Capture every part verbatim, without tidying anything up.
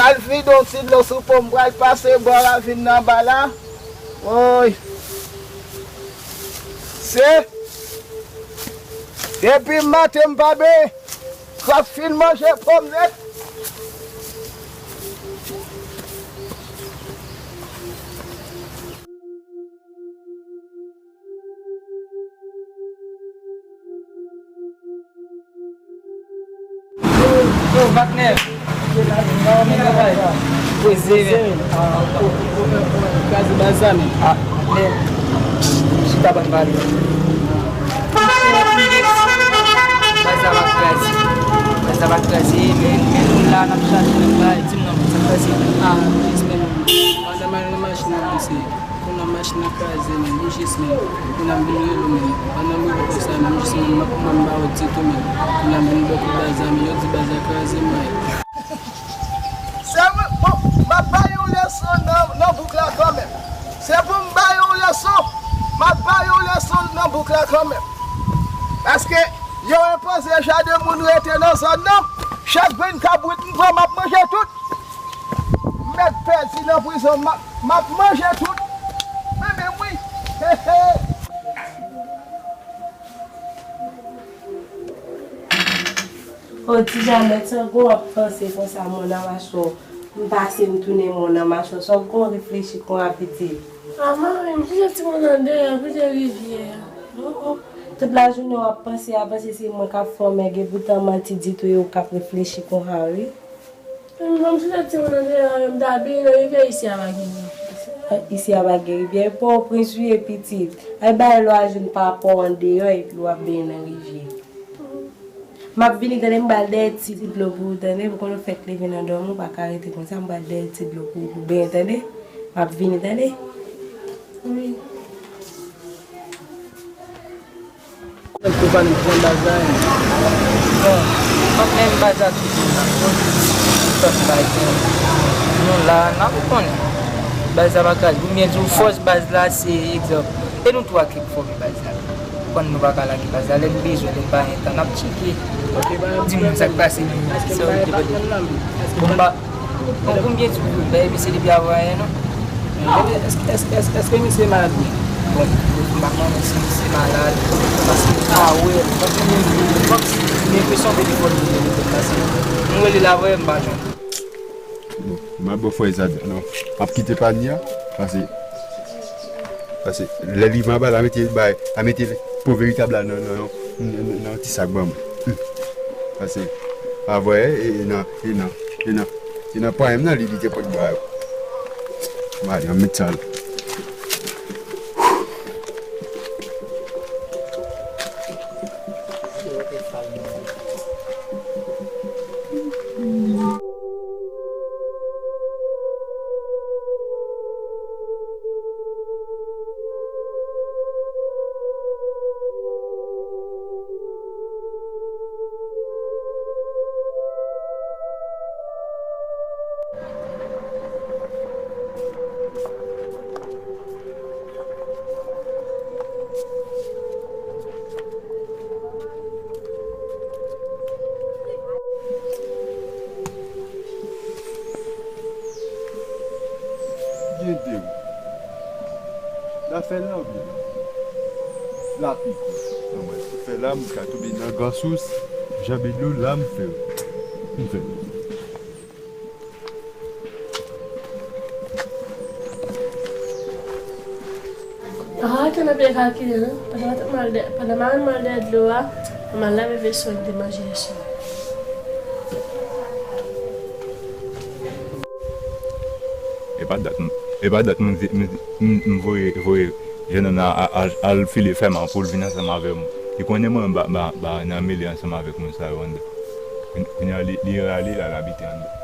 Al vide yon ti dlo sou po m, m pral pase bò ravin nan anba la. Woy. Se depi maten m pa benyen. Kòk fin manje pòm nèt. Yo, yo, patnè. Kòman travay? Poze, men. Kraze baz la, men. Ah, men. Chita ban m pale. Baz la pa kraze. Baz la pa kraze, men, men nou la, n ap chache, n ap bay, di m non, sa k pase? Ah, jis men. Pandan m al nan machin nan, misye. Kounye a machin nan kraze, men, m jis, men, kounye a m vin rele w, men, pandan m rele w konsa, men, m jis, men, m ap, m ap ba w ditou, men, kounye a m vin bò kote baz la, men, yo di baz la kraze, men. Se mwen, bon, m ap ba yon leson nan, nan bouk la kanmenm. Se pou m ba yon leson, m ap ba yon leson nan bouk la kanmenm. Paske yo enpoze jan de moun rete nan zòn nan, chak grenn kabrit m pran, m ap manje tout. M mèt pèdi nan prizon, m ap, m ap manje tout. Men, men, wi. He, he. O, ti Janèt, sa w ap panse konsa, mon amachò? M pase, m tounen, mon amachò. Sa w gon reflechi konsa, pitit? A, manmi, m chèche timoun nan deyò, kote rivyè a? O, o. Tout lajounen w ap panse a, panse se mwen k ap fè w mèg, epoutan manti ditou e ou k ap reflechi konsa, wi. Mwen menm, si se timoun nan deyò, m ta benyen nan rivyè, isi a pa gen rivyè. Isi a pa gen rivyè. Pòtoprens ou ye, pitit. Ay bay lwa jwenn papa w andeyò epi w ap benyen nan rivyè. M ap vini, tande, m pral dèyè ti dlo pou ou, tande. Ou konn ou fèk leve nan dòmi, ou pa ka rete konsa, m pral dèyè ti dlo pou ou, pou benyen, tande. M ap vini, tande. Wi. Nèg konprann pran baz la, hein. Bon, m ap menm baz la toujou la. Tout tan baz la. Nou la, n ap konnen. Baz la pa kraze. Pou m byen di w, fòs baz la, se egzanp. E nou twa ki pou fòme baz la. Konn nou pa ka lage baz la. Lè n bezwen, lè n pa gen tan, n ap tcheke. Di moun sa k pase, men. Bon, m pa Bon, konbyen ti kout bay misye depi avan yè, non? Èske, èske, èske, èske misye malad, wi? Bon, m pa konnen si misye malad, paske m pa wè, paske m, kòmsi m gen enpresyon ke li vòlè telefòn, paske m rele l avan yè, m pa jwenn. Bon, m ap ba w frè Izak, non, m ap kite panya, paske Paske lè li anba la, mete bay, a mete po veritab la nan, nan, nan, nan, nan ti sak ban mwen. Hmm. Paske, a vwè, e, e nan, e nan, e nan, e nan panyè m nan, li, li te pot bay. M ale, m met sa la. Byen de w. L ap fè la oubyen la? Lapli. Anmwey, fè la, m ka tonbe nan gran sous, janbe dlo, la m fè. M fè. Ah, te nan byen kalkile, non? Pandan m al dè-, pandan m al dèyè dlo a, m al lave veso m te manje yè swa. E pa dat m, e pa dat m, m, m, m voye, voye jennonm nan a, a, al file fèman pou l vin ansanm avè m. Li konnen mwen m pa, pa, pa nan mele ansanm avèk moun sa yo anndan. Kounye a, li, li rale, l al abite anndan.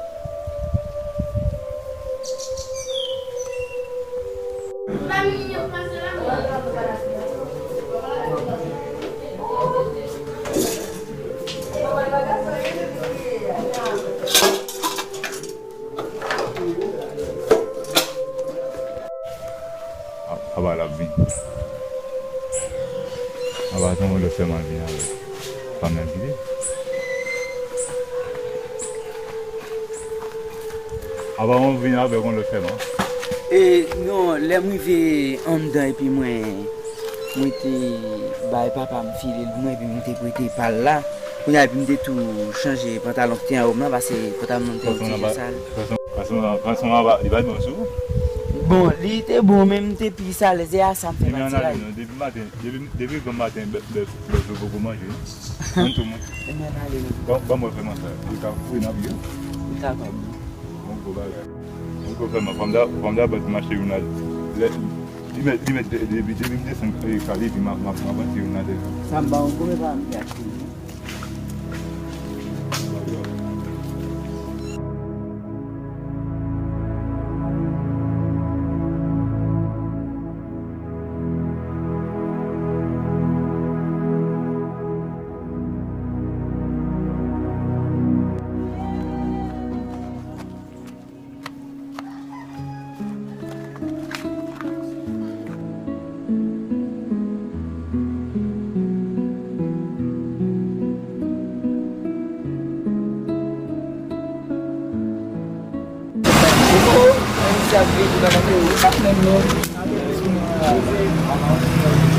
A, apa l ap vin. Apa se yon lòt sèlman l vin avèk fanm nan kite. Apa mwen vin avèk yon lòt fèman? E, non, lè m rive anndan epi mwen, mwen te bay papa m file l pou mwen epi m te prete pa l la. Kounye a epi m te tou chanje pantalon ki te anwo m lan, pase pantalon m te yon ti jan sal. Pase mwen, pase mwen anba, li pa t bon sou ou? Bon, li te bon, men m te pi alèz, e a sa m fè m atire. Depi maten, depi, depi granm maten, bèf, bèf, bèf yo poko manje. Mwen tou, mwen. Ebyen, n ale non. Ban, ban mwen fè mwen sa. Li ka foure nan pye. Li kapab. Bon gwo bagay. Bon gwo fè mwen. Fòm da, fòm da bèt mache youn nan. Li mèt, li mèt de, de, depi m desann eskalye, epi m ap, m ap, m ap rantre youn nan de. Sa m ba w gwo, men pa m ki achte li.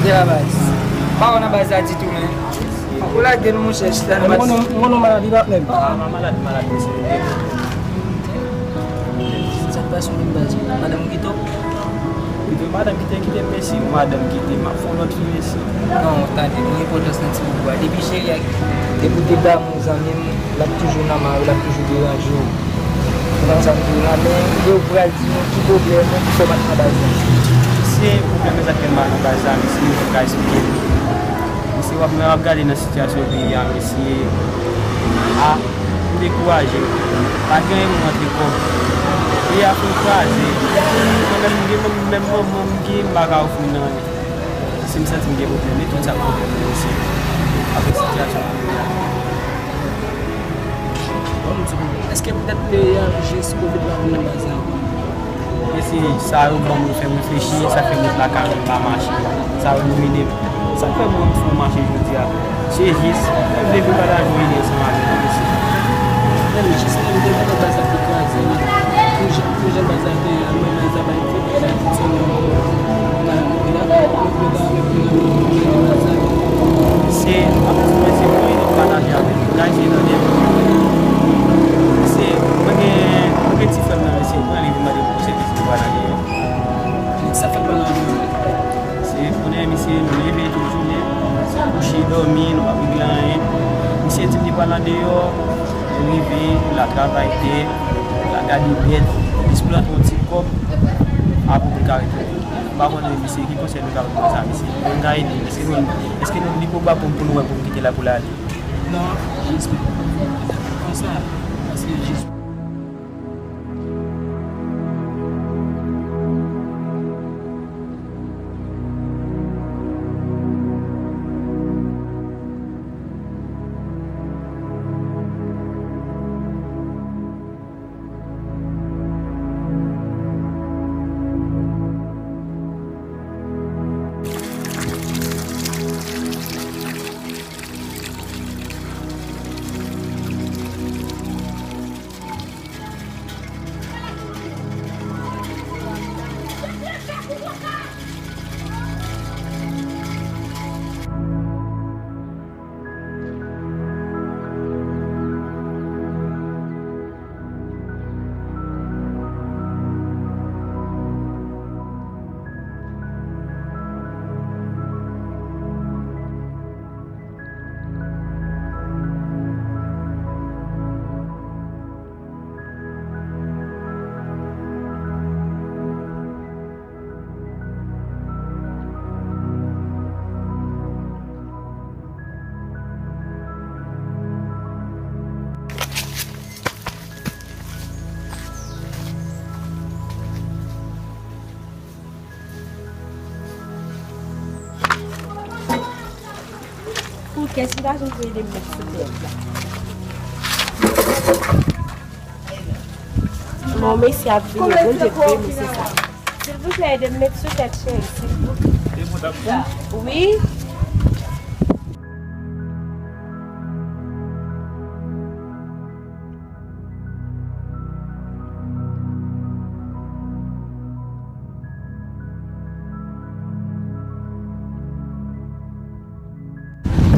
De la baz. Pa wè nan baz la ditou, men. Ou lage nou, monchè, chita nan baz. Mwen, mwen, maladi, patnè m. Ah, maladi, maladi, mesye. Sa k pase menm baz? Madanm ou kite w? Kite madanm, kite, kite m, mesye. Madanm kite m, ap fè yon lòt fi, mesye. Non, tande, gen enpòtans nan ti bobo a. Depi cheri a, depi w te damou zanmi m, l ap toujou nan mari w, l ap toujou deranje w. Ou konprann sa m di w la, men lè w pral di nou ki pwoblèm ou ki fè w pa t nan baz la. Se pwoblèm egzakteman m pa nan baz la, mesye, mwen ka eksplike nou. Mesye, w ap, w ap gade nan sitiyasyon peyi a, mesye. A, m dekouraje. Pa gen moun rantre kòb. Peyi a fin kraze. Mwen menm, m gen, menm, menm manman m gen, m pa ka ofri l anyen. Si m santi m gen pwoblèm, e tout sa pwoblèm mwen, mesye. Avèk sitiyasyon peyi a. Bon, m di nou, èske poutèt peyi a jis kovid la vin nan baz la? Mesye, sa yo ban m fè m reflechi, sa fè m ret lakay mwen pa mache. Sa yo domine m. Sa fè mwen fè m mache jodi a. Se jis, mwen vle pou bagay yo ede ansanm avè nou, mesye. Men jis lè m te wè baz la te kraze, pou jan, pou jan baz la te ye a, mwen baz la bay tout, bay tout sèlman. Se, mwen se mwen, nou pataje avè nou. Guys, se tande. Se, mwen gen, mwen gen ti frè m nan, mesye, mwen li vin mande m pou sèvis pou pataje. Sa fè pale anpil. Se konnen misye, nou leve tout jounen, kouche, dòmi, nou pa regle anyen. Misye di m li pral andeyò, nou rive, l al travay tè, l al gade bèt, jis pou l antre yon ti kòb, apre pou l ka retounen. M pa konnen misye, ki konsèy nou ka ban pou sa, misye? Pou n ka ede, èske nou, èske nou, li pwobab pou, pou nou wè pou n kite la pou l ale? Non, jis konsa, paske jis Pou kès li pa janm vle ede m met sou tèt la. Bon, mesye ap vini, Bondye vle, mesye sa. Silvouplè, ede m met sou tèt, cheri, silvouplè. Wi.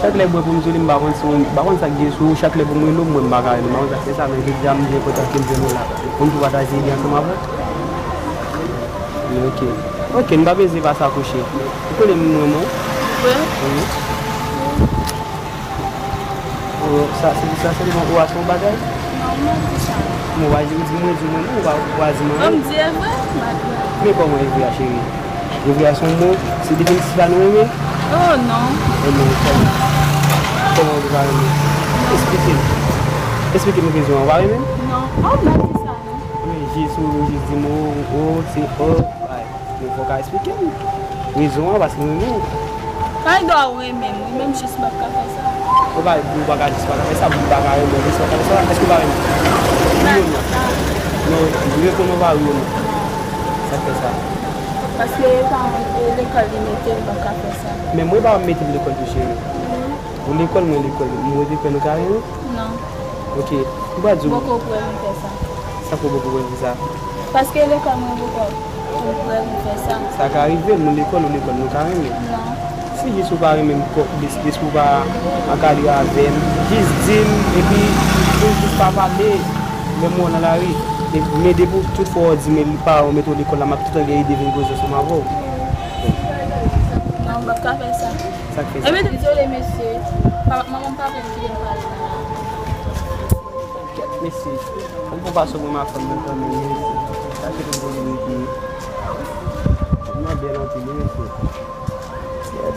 Chak lè m wè pou m sou li, m pa konn si, m pa konn sa k gen sou ou, chak lè pou m rele w, m wè m pa ka rele w. M pa konn sa k fè sa, men jodi a m byen kontan ke m jwenn ou la. Pou m tou pataje ide ansanm avè w. Ok. Ok, n pa bezwen pase a kouche. Ou konnen m renmen w. Vre? Wi. Oh, sa, se pou sa sèlman ou a fè yon bagay? Non, m pa di sa. Bon, w a di, ou di mwen, di mwen, non, ou pa, ou pa di mwen. Non, m di e vre, m pa di. Men kòman e vre a, cheri? E vre a se yon mo, se definitif la nou renmen? Oh, non. E non, kòman? Kòman ou pa renmen? Esplike m. Esplike m rezon an, ou pa renmen m? Non, oh, m pa di sa, non. Men jis ou jis di m, oh, oh, se oh, bay. Men fò w ka esplike m rezon an, paske m renmen w. Pa gen dwa ou renmen m, wi, men m jis m p ap ka fè sa. Ou pa, ou pa ka jis pa ka fè sa, m pa ka renmen w, jis pa ka fè sa, èske w pa renmen m? Wi ou non? Non, reponn mwen pa wi ou non. Sa k fè sa? Paske e pa, e, lekòl li mete m, m p ap ka fè sa. Men mwen pa mete m lekòl tou, cheri. Ou lekòl, mwen lekòl. Mwen te kwè nou ka renmen? Non. Ok. M pa di w. Poko prè m fè sa. Sa k fè w poko prè m fè sa? Paske lekòl mwen poko prè m fè sa. Sa ka rive, nou lekòl, ou lekòl, nou ka renmen. Non. Si jis ou pa renmen m, kò, des-, depi ou pa ankadre avè m, jis di m, epi ou jis pa pale, lè m wè w nan lari. E, men depi w tout fwa w di m paran w mete w lekòl la, m ap toutan gen ide vin koze ansanm avè w. Non, m p ap ka fè sa. Sa k fè sa? Ebyen, dezole, mesye. Pa, manman m pa vle m kite m pale la. Kèt, mesye. Ann fè yon pa sou mwen, ma fanm nan kanmenm, mesye. Chache pou m konnen rete. Mwen bèl anpil, wi, mesye. Kèt.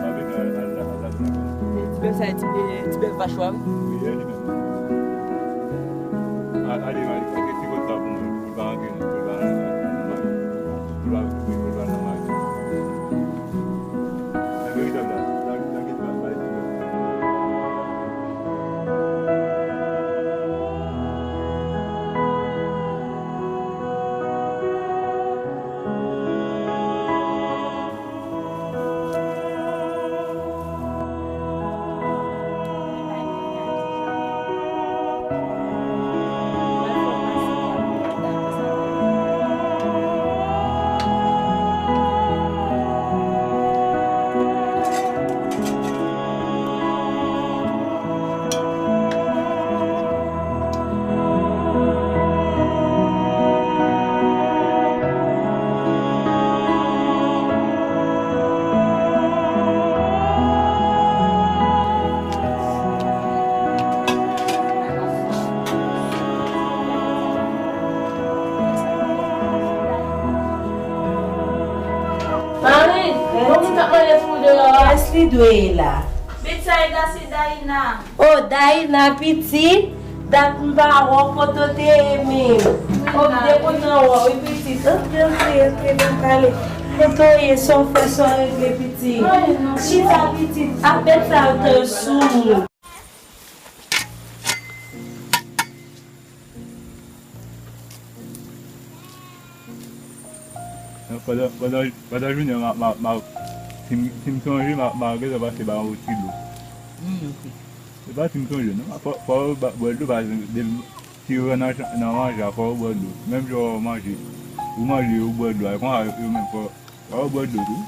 Ti bèf sa, ti, ti bèf vach la, wi. Wi, e li menm. A, ale, ale, kite ti kòd sa pou mwen, pou l pa antre, pou l pa antre, pou l pa, pou l pa, pou l pa nan mache. Nan veritab la, sa, sa ki te pase la, e ti bèf. Mami, gon moun k ap mande pou ou deyò a. Kiyès li dwe ye la? Pitit sa e Dasi, Dayina. O, Dayina pitit, dat m pa wè w, kote w te ye menm? O, m te kontan wè w, wi, pitit. Antre, antre, antre, vin pale. Kote w ye, sa w fè, sa w regle, pitit? Chita, pitit, apèn sa yo te sou moun. Pandan, pandan, pandan jounen an, m a, m a, m a, si m, si m sonje, m a, m a gentan pase ba yon ti dlo. Hmm, ok. Se pa si m sonje, non. Fò, fò w ba, bwè dlo, pa egzanp, depi, si w nan, nan manje a, fò w bwè dlo. Menm jan w manje, ou manje, ou bwè dlo, a, konsa, yo, yo menm, fò, fò w bwè dlo tou.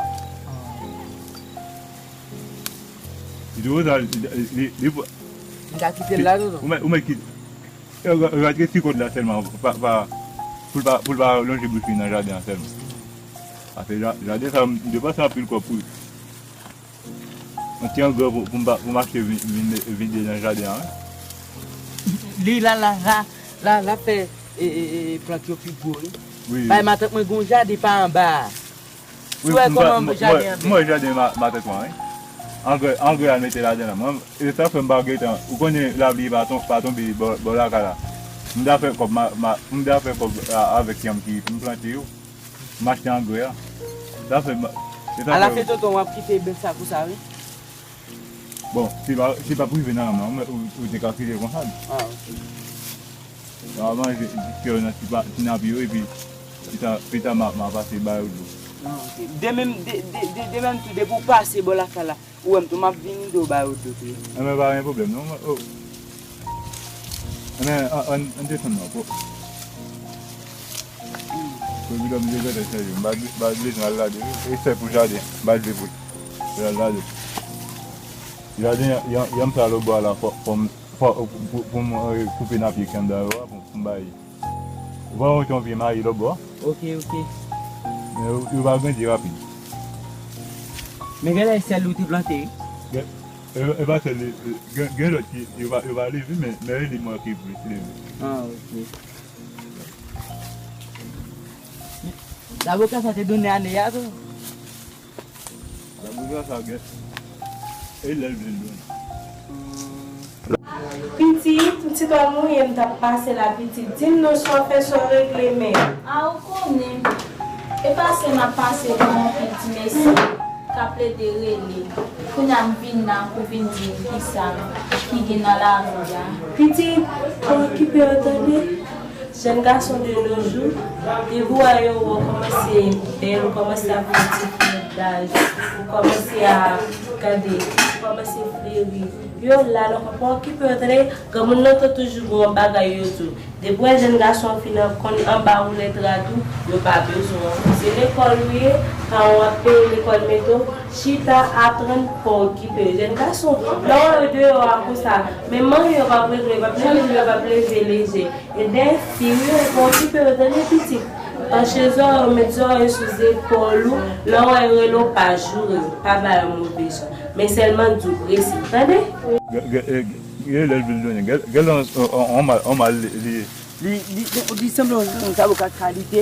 Li di konsa, li, li, li, li, M ka kite l la, tonton? Ou mèt, ou mèt kite. Yo, yo, yo, ti kòd la sèlman, pa, pa, pou l pa, pou l pa lonje bouch li nan jaden an sèlman. Paske ja-, jaden sa, m depanse anpil kòb pou li. Yon ti angrè pou, pou m pa, pou m achte vin, vin, vin de nan jaden an, wi. Li la, la, la, la, la fè, e, e, e, plant yo pi gwo, wi. Wi, wi. Bay matant mwen gon jaden pa anba a. Si w wè kòman jaden an bèl. Mwen jaden ma-, matant mwen, wi. Angrè, angrè a mete ladan la. Mwen, e sa fè m pa gentan, ou konnen lapli pa ton-, pa tonbe bò, bò lakay la. M ta fè kòb ma-, ma-, m ta fè kòb a-, avèk yanm ki m plante yo. M achte angrè a. Sa fè m, e sa fè. Alafen tonton, w ap kite bèf sa konsa, wi. Bon, se pa, se pa prive nan yanm nan, ou, ou te ka kite l konsa. Ah, ok. Yo ap manje ti kè yo nan ti pa, ti napi yo, epi pita, pita m a, m a pase ba yo dlo. Ah, ok. Demen, de, de, de, demen tou, depi w pase bò lakay la, ou wè m tou, m ap vini tou ba yo dlo tou. Enben, pa gen pwoblèm, non. Oh. Enben, an, an, ann desann non, pou, pou bidon m desann chèche, m pa, pa bezwen al lade, wi. E sèl pou jaden, m pa dwe pou, pou al lade. Jaden, yanm, yanm sa lòtbò a la, fò, fò m Fò, pou, pou, pou m, eh, koupe nan pye kanda yo a, pou, pou m bay. Ou pa wè yon vye mayi lòtbò a? Ok, ok. Men yo, yo pa grandi rapid. Men genlè sèl ou te plante, wi. Gen, e, e pa sèl li, gen, gen lòt ki, yo pa, yo pa leve, men, men li mwen ki plis leve. Ah, ok. Men, Laboka sa te donnen ane a tou. Laboka sa gen. E lè l vin donnen. Pitit, m ti twal mouye, m t ap pase la, pitit. Di m non, sa w fè, sa w regle, men. A, ou konnen. E pase m ap pase pou yon pitit mesye k ap plede rele. Kounye a m vin la pou vin di w kisa ki gen nan lavi a. Pitit, pa okipe yo, tande. Jèn gason de nos jours, depi w wè yo, ou kòmanse bèl, ou kòmanse ap fè ti fi daj, ou kòmanse a gade, ou kòmanse fleri. Yo la, non, pa okipe yo, tande. Granmoun nan te toujou gen yon bagay yo di w. Depi w wè jèn gason an fin an konn anba woulèt rad ou, yo pa bezwen w ankò. Se lekòl ou ye, paran w ap peye lekòl mete w, chita, aprann, pa okipe yo. Jèn gason, lè w wè yo deyò a konsa, men manyen yo p ap regle, yo p ap leve, yo p ap leve leje. E dèyè fi, wi, yo pa okipe yo, tande pitit. Panche zòrèy w, met zòrèy sou zepòl ou, lè w wè yo rele w, pa joure yo, pa ba yo move jan. Men sèlman di w prese, tande? Gen lè l vin donnen. Gen lè yon mal li ye. Li, li, li sanble yon, yon zaboka kalite.